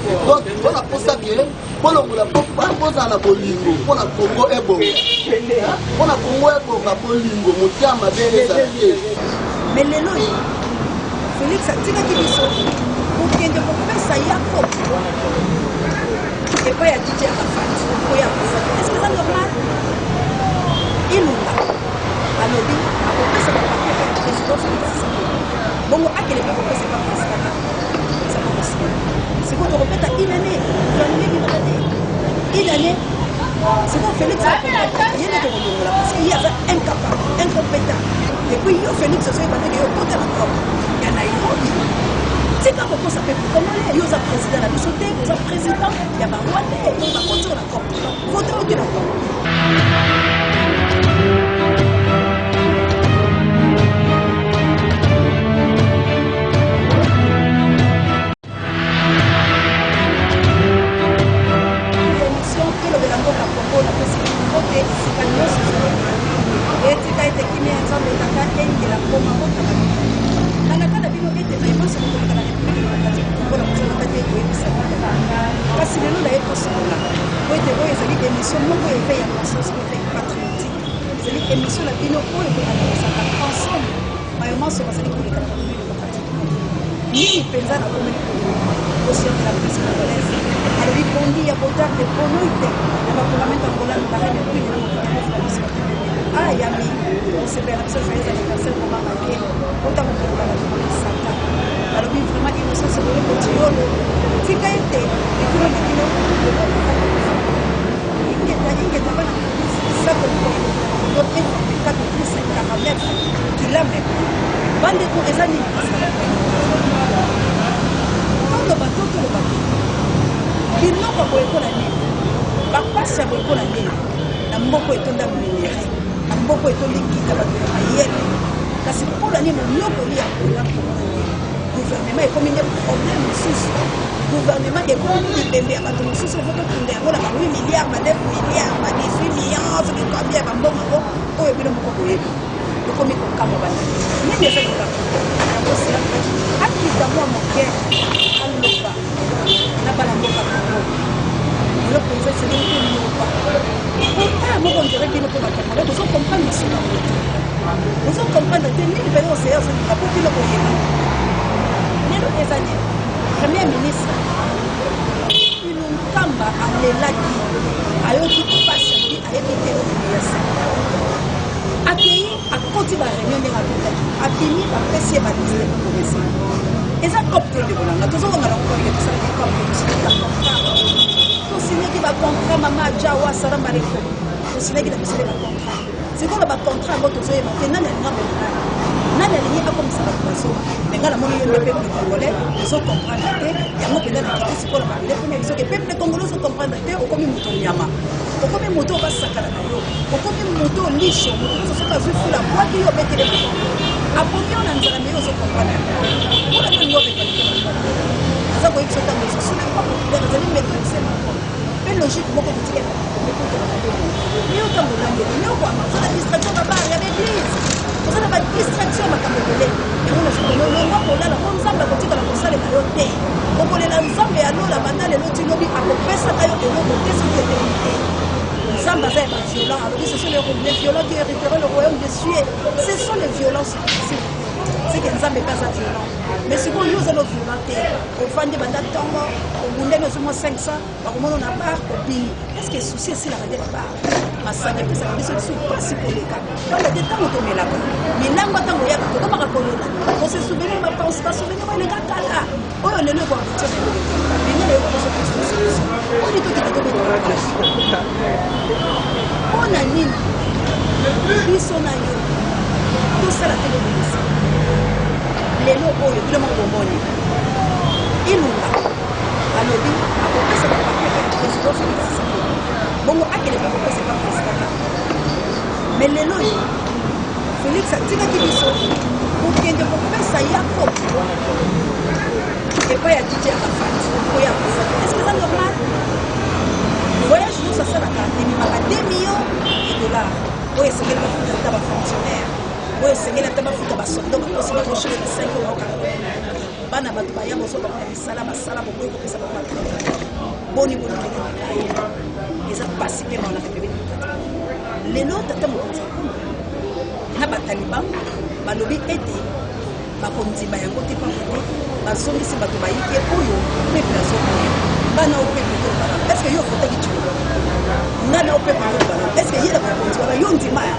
Donc toza na posa ke bolongola bozala na bolingo mpo na Congo ebonga, mpo na Congo ebonga, bolingo motema mabe ezala te. Mais lelo oyo Felix atikaki biso kokende kopesa yako epai ya DJ Arafat oyo akufaki. Est-ce que eza normal? Ilunga alobi akopesa bapapier epai ya président Felix Tshisekedi, bongo akende mpe kopesa epai président kaka. Eza pas possible. Sikoyo tokobeta une année, gouvernement ebimaka te une année. Sikoyo Félix ye nde tokolongola parce que ye aza incapable, incompétent. Et puis yo Félix ozoyeba ndenge yo okota na corps ya Nairobi. Tika kokosa peuple congolais. Yo oza président na biso te, oza président ya Barwandais oyo bakoti oyo na corps vote oyo te na Congo. Émission Tolobela Mboka Congo, napesi bino mbote esika nyonso ozali. Etika ete kimia ya Nzambe Tata eyingela mpo mabota na bino. Nalaka na bino ete maye manso mokoleka na Republique Democratique du Congo nakozalaka te koyebisa bino. Kasi lelo naye kosolola po ete oyo ezali émission moko ya éveil ya conscience, éveil patriotique. Ezali émission na bino oyo toanalisaka ensemble maye manso bazali koleka na Republique Democratique du Congo. Nini mpenza nakomeli koloba conscience de la presse congolaise alobi bom dia, boa tarde, boa noite na baparlamento angolano barene kwini na mokili ya na biso. Ah, yami kosepela na biso, joyeux anniversaire vraiment make ota mokili na sata. Balobi vraiment innocence boloko tiolo tika ete bikolo na bino ingeta ingeta bana sako mokolo 4 plus 49 kilomètre. Bandeko, eza nini? Toloba to toloba te, biloko ya boye mpona nini? Bapasi ya boye mpona nini? Na mboka etonda minerai, na mboka etondi nkita, bato ya mayele, kasi mpona nini monyokoli ya boye? Mpona nini gouvernement ekomi nde problème mosusu? Gouvernement ekomi bibembe ya bato mosusu, efo tokunda yango na ba 8 milliard, ba 9 milliard, ba 18 millions, soki combien ya bambongo yango oyo bino moko boyebi. Ekomi kokamwa bandeko, nini eza likambo yango? Akita mwa moke, aloba na bana mboka Kongo. Lelo mpenza esengeli toloba po moko ondire bino mpe bacongolais bozo comprendre masolo yango te, bozo comprendre te nini mpenza oseya ozolinga po bino boyeba. Lelo eza nini? Premier ministre Ilunkamba alelaki, ayoki mpasi, alobi ayebi te eloko ya sika. Akei, akoti baréunion ndenge akotaki, abimi, bapesi ye baliste bakomesa. Eza cop te, ndeko na nga. Tozokanga na kokoleke tosalaki cop te, tosinaki bacontrat, tosinaki bacontrat. Mama Ajawa salam alaikum. Tosinaki na biso nde bacontrat. Sikoyo na bacontrat yango tozoyeba te nani alinga komona, nani alingi akomisa bato bazoba. Me ngai namoni yo nde peuple congolais ozocomprendre te yango mpenza. Nakiti sikoyo na mabele mpona biso ke peuple congolais ozocomprendre te. Okomi moto nyama, okomi moto oyo basakana na yo, okomi moto lisho, moto nyonso soki azwi fula abwaki yo, obetele maboko, abomi yo na nzala. Me yo ozocomprendre yango mpona nini? Olingi orevalike bato aza koyebi so ntango ezo soulèvement populaire ezali méthode se moko mpe logique moko totikali yo. Ntango olangeli nyokwama, oza na distraction, babar ya baeglise, oza na badistraction, makambo ebele. Yango nazolongwa kolala mpo Nzambe akotikala kosalela yo te. Okolela Nzambe ya lola banda lelo ti lobi, akopesaka yo eloko te soki otelemi te. Nzambe aza ya baviolent. Alobi ce sont les violents qui hériteront le royaume des cieux. Ce sont les violences, s'il vous plaît. C'est que Nzambe mpe aza violent, mais sikoyo yo oza no violent te. Ofandi banda ntongo, obundani, ozwi mwa 500, bakomona na bar, obini. Est ce que souci esilaka te? Babar masanga epesaka biso lisu mpasi koleka, pamba te ntango tomelaka milangwa, ntango oyaka tokomaka kolela, kose souvenir, basouvenir oyo eleka kala, oyo lelo ekoabutir na eloko te. Ndenge na yo koposo solution oni tokita tobeta. Mpo na nini biso na yo tosala te? Bobongisa lelo oyo bino moko bomoni Ilunga alobi akopesa bapapier ya président Félix Tshisekedi, bongo akende mpe kopesa epa président kaka. Mais lelo oyo Félix atikaki biso kokende kopesa yako epai ya DJ Arafat oyo akufaki. Est ce que eza normal? Voyage nyonso asalaka ememaka 2 millions de dollars oyo esengeli bafuta ata bafonctionnaire, oyo esengeli ata bafuta basoldat. Bakosi bango chiffre 5 oyo baokaka bana bato baya bozwa bango na misala basala. Boni boni ndenge eza pasi mpe mawa na Republique Democratique. Lelo tata mokonzi ya Congo na bataliban balobi ete bakondima yango te pamba te bazongisi bato bayike oyo peuple azoboya. Nga na yo peuple toloba nano, est ce que yo ofotaki Tshilombo? Nga na yo peuple toloba nano, est ce que ye na bokonzi wana yo ndima ya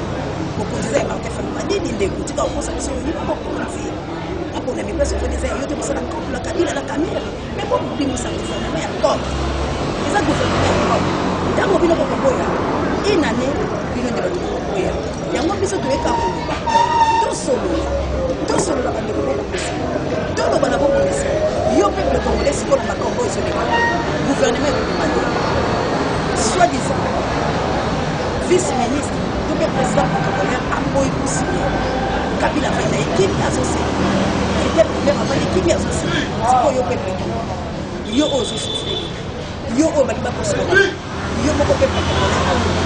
bokonzi eza ya Martin Fayulu Madidi? Ndeko, tika kokosa biso, yo ndima bokonzi aponami place ofandi eza ya yo te. Bosala coop na Kabila na Kamerhe, mais bobimisa gouvernement ya propre, eza gouvernement ya propre. Ntango bino bokoboya une année, bino nde bato bokoboya yango. Biso toyeka koloba, tosolola, tosolola. Bandeko, bokopesa toloba na bokopesa yo peuple congolais. Sikoyo na makambo oyo ezoleka, gouvernement ekobima te. Soit disant vice ministre to mpe président protocolaire aboyi kosigner. Kabila avandi na ye kimi, azoseka. Fidèle Primaire avandi kimi, azoseka. Sikoyo yo peuple, yo oyo ozosouffrir, yo oyo balingi bakosala yo moko, peuple congolais alobi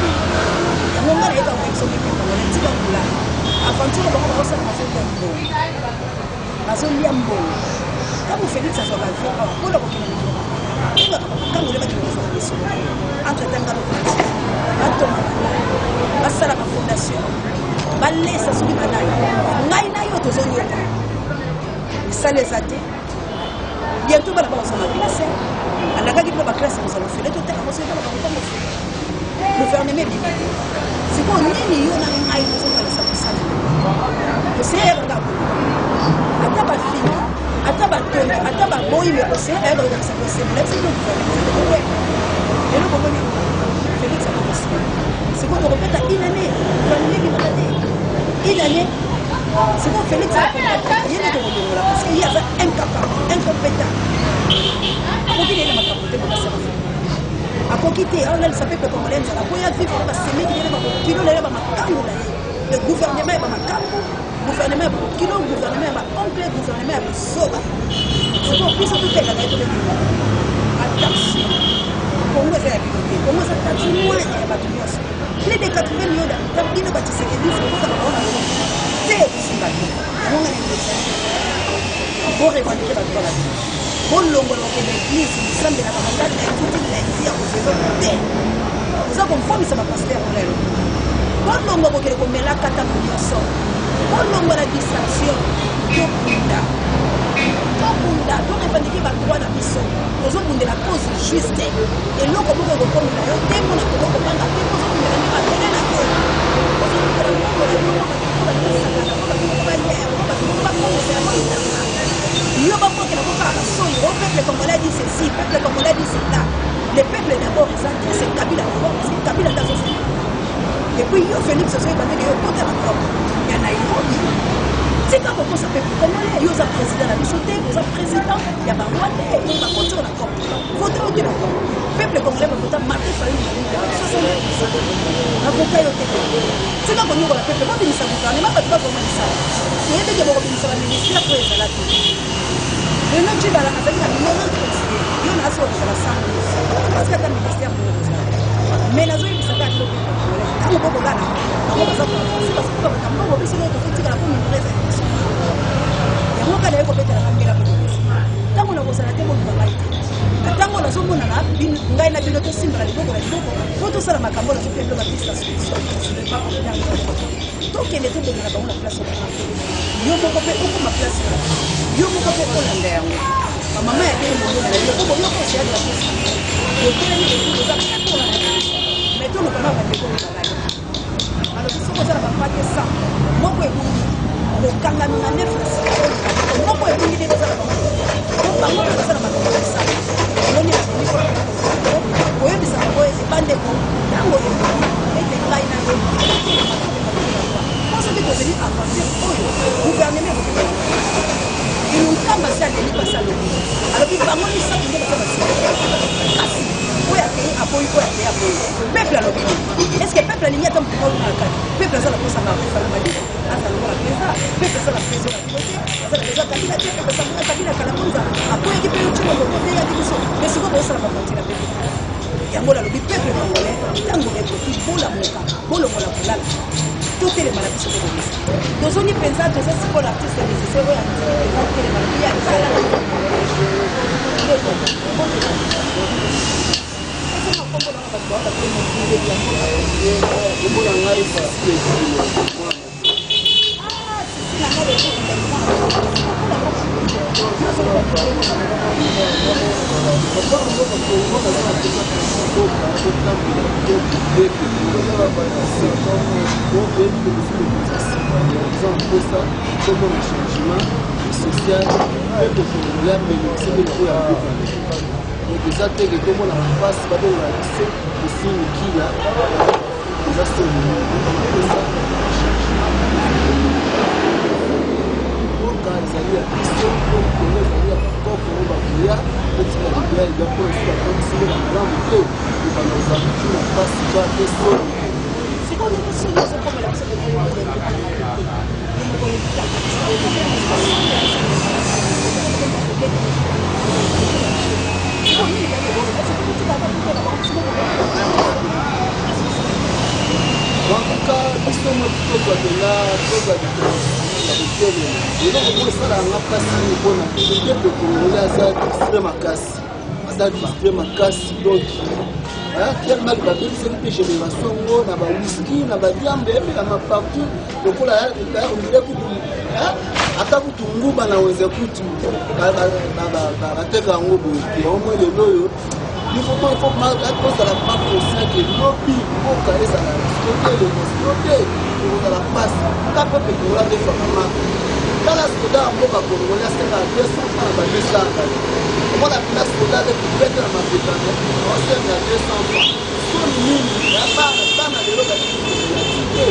yango. Ngai nayeka koyebisa peuple congolais, tika kolala aventure. Bango bakosala, bazolia mbongo, bazolia mbongo. Ntango Félix azwaka avion awa mpona kokende mikolo, ebengaka bakangole, bakende kozwaka misolo. Entre temps ngano batonga banani, basala bafondation, balesa soki banani. Ngai na yo tozonyoka, misala eza te. Bientôt bana bakozala classe, alakaki bino baclasse kozala ofele. Totala moso bana bakotanga ofele, gouvernement ebimi te. Sikoyo nini yo na ngai tozokanisa kosala? Oseyaka kaka koloba, ata bafingi, ata batongi, ata baboyi, me oseye bayaka kokanisa kosembola biso. Bino gouvernement eza te. Lelo bomoni Félix akokosima. Sikoyo tokopeta une année, gouvernement ebimaka te. Une année sikoyo, Félix ye nde tokolongola, parce que ye aza incapable, incompétent, akoki nayena makambo te. Makasaka akoki te aolalisa peuple congolais nzala po ya vivre na basemeki nene, bakokilo na ye, bamakango na ye. Le gouvernement ya bamakambo, gouvernement ya bakokilo, gouvernement ya baoncle, gouvernement ya bizoba. Sikoyo biso totelaka ye, tobebima. Attention, Kongo eza ya bino te. Kongo eza patrimoine ya bato nyonso, plus de 80 millions d'habitants. Bino batshisekedisi bozala bango na bongo te, kosimba te. Yango nga na borevendiquer bato bana bino, bolongola kokende église kosambelaka banda lundi ti lundi ya kozelo te. Oza komfomisa bapasteur mpona eloko. Bolongwa kokende komelaka ntango nyonso, bolongwa na distraction. Tobunda, tobunda, torevendiquer badroit na biso. Tozobundela cause juste. Eloko moko ekokomela yo te mpona kongo kobanga te. Ozobundela nde mabele na yo, ozobundela mbongo na yo. Bato moko balingisakana po bato moko balia yango, bato moko bakomisa yango litanga. Yo babwakela ko kaka basoi o peuple congolais dit ceci, peuple congolais dit cela. Le peuple d'abord eza te, c'est Kabila d'abord, parce que Kabila nde azosala. Et puis yo Félix ozoyeba ndenge yo kota na coop ya Nairobi. Tika kokosa peuple congolais. Yo oza président na biso te, oza président ya barwandais oyo bakoti oyo na coop. Vote oyo te na coop. Peuple congolais bavota Martin Fayulu Madidi, 62. Bavota yo te. Tika konyokola peuple. Bobimisa gouvernement, bato bazoma misala. Toyebi ke bokobimisa baministère oyo ezala te. Lelo Tshibala azali na 90 conseiller, yo na asi okozala 100, parce que ata ministère moko kozala. Mais nazoyebisa kaka bino peuple congolais, ntango bokolala, bango baza koavancer, bazokoka bato mbongo. Biso nao tozotikala mpo mindre eza ya biso. Yango kaka naye kobetelaka mbela mpo bobesa. Ntango nakozala te, boluka ngai te. Na ntango nazomonana ngai na bino, tosimbana liboko na liboko mpo tosala makambo. Nazopia bino bapiste ya solution. Tokende tobengana bango na place oyo. Yo moko mpe okoma place wana, yo moko mpe olanda yango. Bamama ya ndenge mondona na bino, po boyoka oseyali bapesa botelemi oza mpona. Mais toloba na bandeko oyo balali, balobi soki oza na bapate 100, moko ebungi, okangami na nef na nsima. Moko ebungi nde oza na bango, po bango mpe baza na makambo kosala. Omoni na bimi mpona koyebisa bango ete bandeko, ntango ekoki ete ngai na yo totelema, po soki tozeli aventure oyo, gouvernement ekokende. Ilunkamba si aleli mpasi, alobi, alobi bango misato nde baza basika, kasi oyo akei aboyi, oyo akei aboyi. Peuple alobi nini? Est ce que peuple alingi ata motu moko na kati? Peuple aza na posa Martin Fayulu Madidi aza lokola président. Peuple aza na besoin na bino te, aza na besoin Kabila te. Peuple asambola Kabila kala konza akweyaki mpe yo Tshilombo po teyaki biso. Mais sikoyo bosala baparti na peuple. Yango nalobi, peuple congolais, ntango ekoki, bolamuka, bolongola kolala, totelema na biso tobongisa. Tozongi mpenza, toza sikoyo na artiste musicien oyo andimi mpenza kotelema na ya kala. Ndeko. Kombo na ngai Sisi Ekilo. Ah, Sisi na ngai lokola Tomona changement social mpe kofongola bénéficie mpe lokola ya mboka. Donc eza te ke tomona bapasi babongola biso kosingi kila eza soni. Eza changement, mboka ezali ya biso, mpo Kongo ezali ya bakoko oyo bakoya kotika libela libela, mpo biso bakokisi mboka malamu te, kobanda kozala toujours na mpasi kaka te, soni. Sikoyo ndenge soni ezokomela biso, En tout cas, biso moko tozwa mpena, tozwa ya kotelema. Eloko moko esalaka mpasi mingi mpona peuple congolais, aza distrait makasi, aza distrait makasi. Donc tellement babebisaki mpe génération yango na bawiski, na badiambe, emelama partout, lokola ondire kutu ata kutu nguba na wenze kutu bateka yango boye te. Omoi lelo oyo il faut tozala ma conscient ke lobi mboka ezala biso telema, sino te ekozala mpasi. Ka peuple congolais adefaka maka. Tala, soda ya mboka congolais asengaka 200 francs na bamesa kala. Omona mpena soda ade kubete na mapekame, osenga 200 francs. Soni nini ya bana bana lelo baliki komela ti te,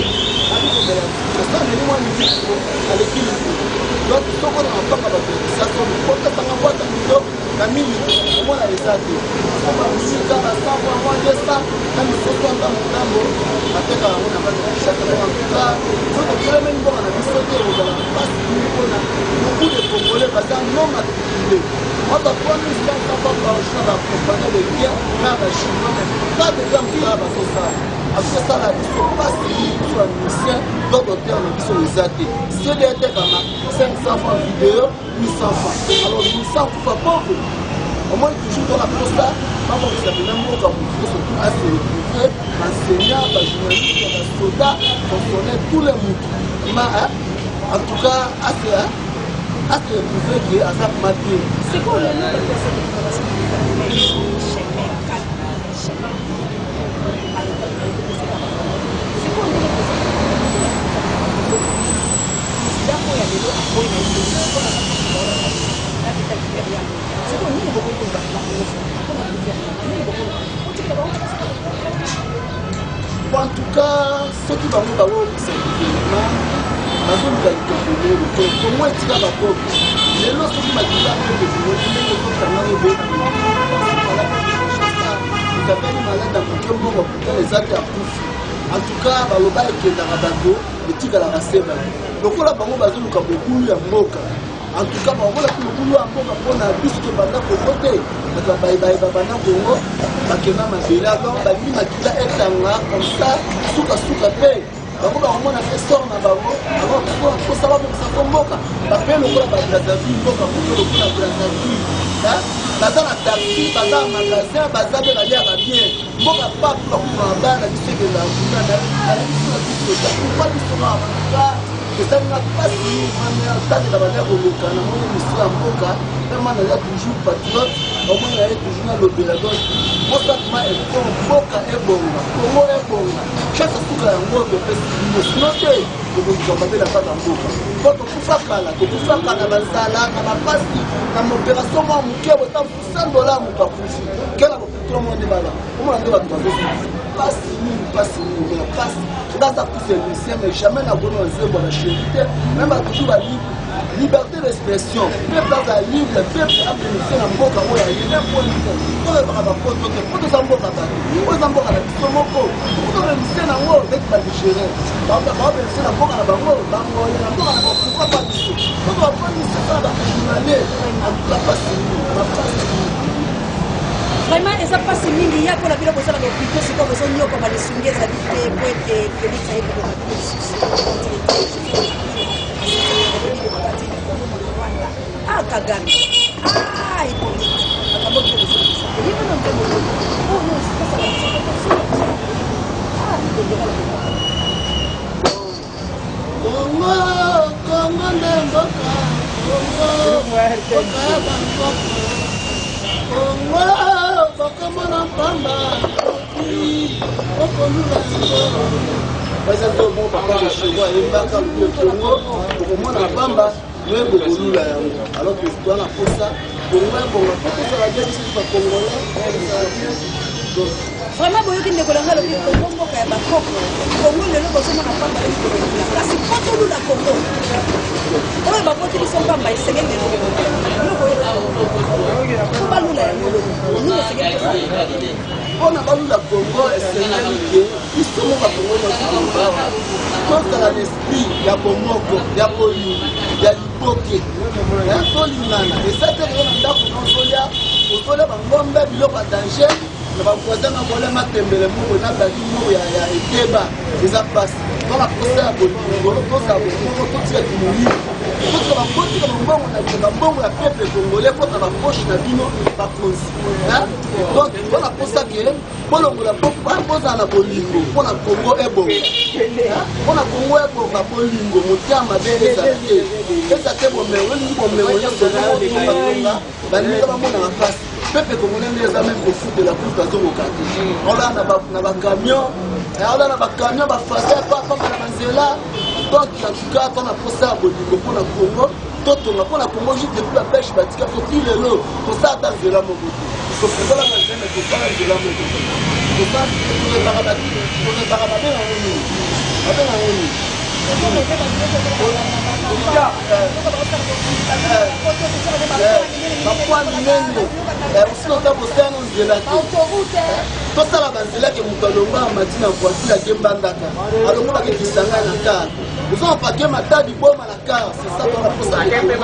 bali komela ti te, ameli mwa miziki, aleki likolo. Donc soko na mapaka bato ya Kisasa opesanga bwata mito na mingi, omona eza te bamisika basambo mwa 200 na misoso, ata motambo bateka yango na kati ya Kinshasa. Donc en tout cas, soki totelemeli mboka na biso te, ekozala mpasi mingi mpona beaucoup de Congolais baza non matriculé. Ata 3500 francs par jour na bacompagnie de bien na Bachinois, mais pas de bien mosala bazosala, azosala biso mpasi mingi. Biso bamusicien, droit d'auteur na biso eza te. CD etekama 500 francs, vidéo 800 francs. Alors 800 kufa pauvre. Omoni, toujours tona posa babongisa mpena mboka, motu nyonso tu ase retrouve, baenseignant, bajournaliste, basoda, fonctionnaire, tous les mutu ma en tout cas ase retrouve ke aza ma bien. Sikoyo lelo bato chemin, chemin, sikoyo ndenge président oyo ya lelo aboyi na ye na gouvernement, sikoyo nini bokoki koloba bango mpona gouvernement? Nini bokoloba otikela bango? Bon, en tout cas, soki bango bakoyokisa gouvernement, bazoluka likambo lelo to Kongo etika bapauvre lelo. Soki bakila peuple congolais ndenge ezokangani boye, ekabeli malade ya moke, mbongo hôpital eza te, akufi. En tout cas, baloba ekendaka bato, etikalaka se bato. Lokola bango bazoluka mobulu ya mboka, en tout cas bangola mpe mobulu ya mboka mpona biso tobanda Kongo te. Bato babanda Kongo bakenda mabele, alors balingi makila etanga comme ça. Sukasuka mpe bango bakomona mpe sort na bango. Alors posa babongisa ko mboka bape lokola Babrazzaville, mboka moko lokola Brazzaville, baza na taxi, baza na magasin, baza mpe baliaka bien. Mboka pape bakokaka bana biso ekendaka kuna na biso na biso. Pourquoi biso kaka? Esalinga mpasi mama ntango banda koleka na moni miso ya mboka. Vraiment, naza toujours patriote, omoni na ye toujours nalobela. Donc mosakma efort, mboka ebonga, Kongo ebonga. Chaque suka yango topesi bino, sino te tokozwa mabela kaka mboka, mpo tokufa kala, tokufaka na bazala na bapasi na opération mwa moke, bota 100 dollar, moto akufi kela bopitolo mo nde bala omona nde bato bazosufa. Pasi mingi, pasi mingi, mais pasi. Nga aza plus musicien, mais jamais nakoni nzembo na chéri te. Même bato bali liberté d'expression, peuple aza libre, peuple abénéficie na mboka oyo aye mponi te. Toyebaka bapoto te, po toza mboka bato, oyo eza mboka na biso moko, tobénéficie nango neti Banigérien baobénéficie na mboka na bango, Bangoye na mboka na bango. Pourquoi pas biso? Po bafandisi kaka bajournalier. En tout cas, pasi mingi, bapasi mingi. Vraiment, eza mpasi mingi ya mpona bino bozala bahôpitaux. Sikoyo bozonyokama, lisungi ezali te, po ete Félix aye koboma bino lisusu. Ah, Kagame, ah, Hippolyte, makambo bino bozolobisa oyebana nzembo oyo osala biso. Ah. Kongo bakomona mpamba okolula yango baza nde mo papa Boshego ayembaka lobi Kongo okomona pamba me bokolula yango alors que toa na posa Kongo ebonga po tozala bien biso ba congolais tozala bien. Donc Vraiment boyoki ndeko na ngai alobi Congo mboka ya bakoko. Congo lelo bozomona pamba lobi bokolula. Kasi mpo tolula Congo oyo baboti biso pamba esengeli lelo yo koyoka mpo balula yango lobi nini esengeli tosala? Mpo na balula Congo esengeli ke biso moko bakongo nyonso toloba tozala na esprit ya bomoko, ya bolingo, ya liboke, tolingana. Eza te lelo na ndako na ozolia ozolia bangombe biloko ya danger na bavoisin na kolia matembele moko na badi moko ya eteba, eza mpasi. Tona posa ya bolingo, tozala bomoko, totika kimoyibi, totika bakotika bambongo na bino, bambongo ya peuple congolais kota bapoche na bino bakonzi. Donc tona posa ke bolongola, bozala na bolingo mpo na Kongo ebonga, mpo na Kongo ebonga. Bolingo, motema mabe ezala te, eza te bomengo. Olingi bomengo nyonso tonga, baninga bamonaka mpasi. Peuple congolais nde eza même kofutela kutu azokoka te. Olaa na bacamion, ola na bacamion bafase papa na banzela. Donc en tout cas tona posa ya bolingo mpo na Congo totonga, mpo na Congo. Juste depuis babelge batika biso ti lelo tosala ata nzela moko te. Tofungola banzela me tosala nzela moko te. Torebaka, babengango nini? Babengango nini? Bapwa minene osino ata kosala no nzela te. Tosala banzela ke moto alongwa amati na voiture, ake Mbandaka, alongwa bake Kisanga na car, ozoma pake Matadi Boma na car. C'est ça tona posa. Ake mpe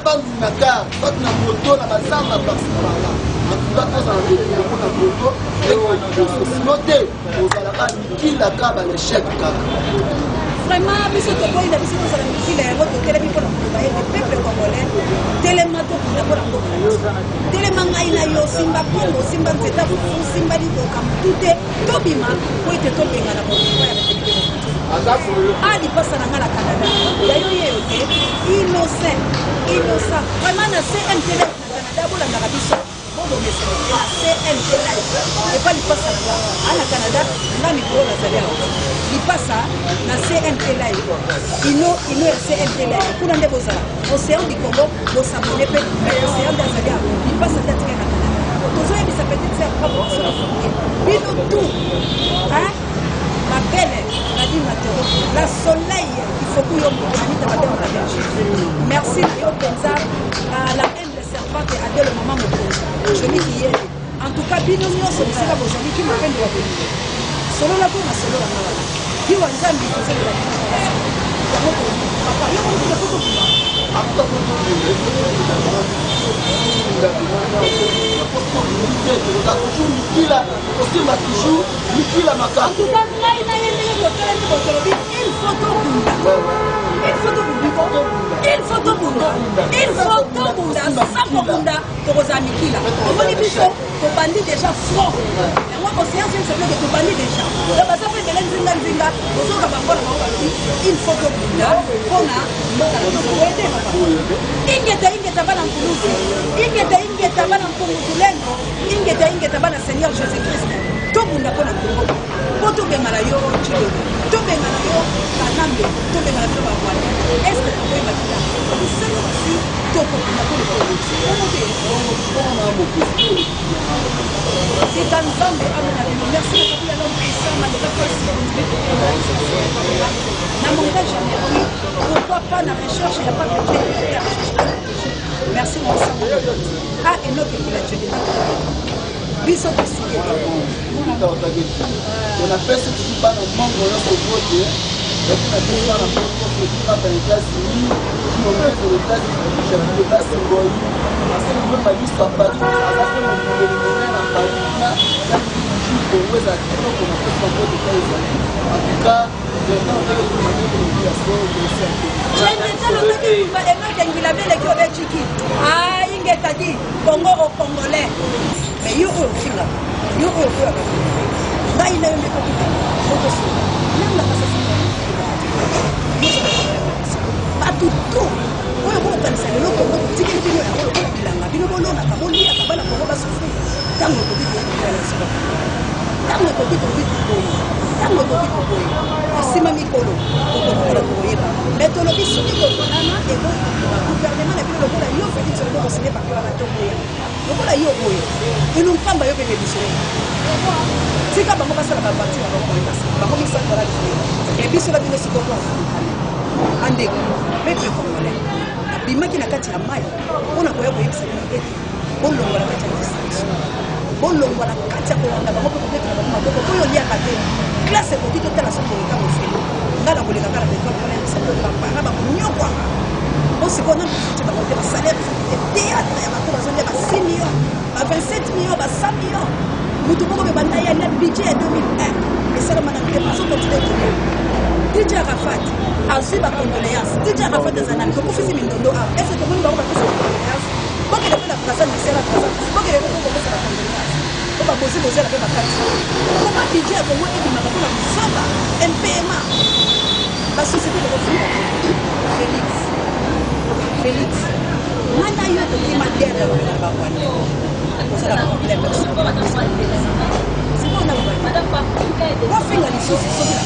Bandundu na car, soit na moto na bazamba par-ci par-là. En tout cas tozala bolingo mpona Kongo eke liboso, sinon te ozalaka mikila kaka, bal'échec kaka. Vraiment biso toboyi na biso tozala mikila yango. Totelemi mpona koloba ete peuple congolais, telema, tokunda mpona mboka na biso. Telema, ngai na yo, simba kongo, simba nzeta fufu, simba liboka motu te, tobima po ete tobengana baoccupants ya République démocratique. Alipasa na ngai na Canada ya yo yeyo te, Innocent, Innocent, vraiment na CMT na Canada, bolandaka biso, bobomesana na CMT Live epa lipasa na nga a na Canada. Nga mikolo nazali awa, lipasa na CMT Live, ino ino ya CMT Live kuna nde bozala. Océan du Congo, bosabone mpe, mais Océan nde azali awa, lipasa nde atikali na Canada. Tozoyebisa petite sœur propre biso na famille bino tout, hein? Ma belle Nadine Matero, la soleil Ifoku Yombo, Anita Babemba na Belgique, merci na yo mpenza. La humble servante Adele, mama mokonzi Joli Kiyele. En tout cas bino nyonso bisika bozali, ki mapendo ya bolingo solola to na solola nga wana kiwa Nzambe tozolela bino yango. Papa, yo moko po tobima. Akuta po tobima, toujours mikila, kosimba toujours mikila En makambo. tout cas ngai na ye ndenge totelemi, botolobi il faut tobunda, il faut tobunda, il faut tobunda, il faut tobunda. Sans kobunda tokozala mikila. Omoni biso tobandi déjà front yango, Océan c'est que tobandi déjà. Donc baza mpe ebele nzinga nzinga, bozoka bango na bango balobi il faut tobunda mpona mboka na biso. Oyete papa, ingeta ingeta bana Nkuluzi, ingeta ingeta bana Mpungu Tulendo, ingeta ingeta bana Seigneur Jésus Christ. Tobunda mpona Kongo, mpo tobengana yo Tshilombo, tobengana yo Kanambe, tobengana bino barwandais. Est ce que tokoyeba tika cette fois-ci tokobunda mpo lekolo bongo te? Tika Nzambe amona bino. Merci na Kabila, l'homme puissant Maleka Pasi na montage ya Merki, pourquoi pas na recherche ya pas budget ya recherche. Merci mon sango a Enoke Kila Tshedeta, biso tosike. Napesi toujours bana mongo nyonso bote epi napesi bana mongo nyonso kaka na États-Unis, kilomètre de États-Unis, chapitre Basingoi asali mpe baliso ya Paris, aza mpe mokundeli monene na Paris kuna ya toujours. Kongo ezala kitoko, napesi bango deta ezali. En tout cas Chendeta lotaki tumba Enoke Ngila beleki obeciki ingeta di Congo au congolais. Mais yo oyo ofingaka, yo oyo okoyaka, ngai na yo nde tokutana otosola nanga kasasa bato tout. Oyo bokokanisa lelo Congo totikeli bino yango lokola bilanga, bino bolonaka, boliaka, bana Congo basouffrir. Ntango ekoki toyebikela na biso ntango ekoki tokoki toboyi, ntango ekoki toboyi. Na nsima mikolo tokokola tokoyeba. Mais tolobi soki koponama ekoki kobima gouvernement na bino lokola yo Felix olobi okosine papier wana toboya lokola yo oyo ilunkamba yo mpe démissionne tika bango basala baparti na bango bango basala bango misato wana biso e biso na bino sikoyo bandeko peuple congolais abimaki na kati ya mai mpo na koya koyebisa bino ete bolongwa na kati ya distraction, bolongwa na kati ya kolanda bango mpe kobetela bango maboko mpo yo oliaka te. Classe ekoki totala soki koleka mofele ngai nakoleka kaka na ekole mpona yebisa bino bapara bakonyokwama mpo sikoyo nanu kofuti bango te basalaire efuti te théâtre ya bato bazolia ba 6 millions ba 27 millions ba 100 millions moto moko bebanda ya na budget ya 2001 esalama nanu te bazokontinue kolia. DJ Arafat azwi ba condoléances. DJ Arafat aza nani? Tokufisi mindondo awa. Est-ce que tomoni bango bapesa ba condoléances? Bokende mpe na Brazza misala Brazza. Bokende mpe bokopesa ba condoléances. Po ba bozi bozela mpe bakati. Koma budget ya Congo ebimaka mpo na buzoba, impayement. Ba société tokofuta te. Felix. Felix. Nga na yo tokima guerre ya kobengana ba Rwandais. Kozala problème. Sikoyo na kofinga lisusu soki na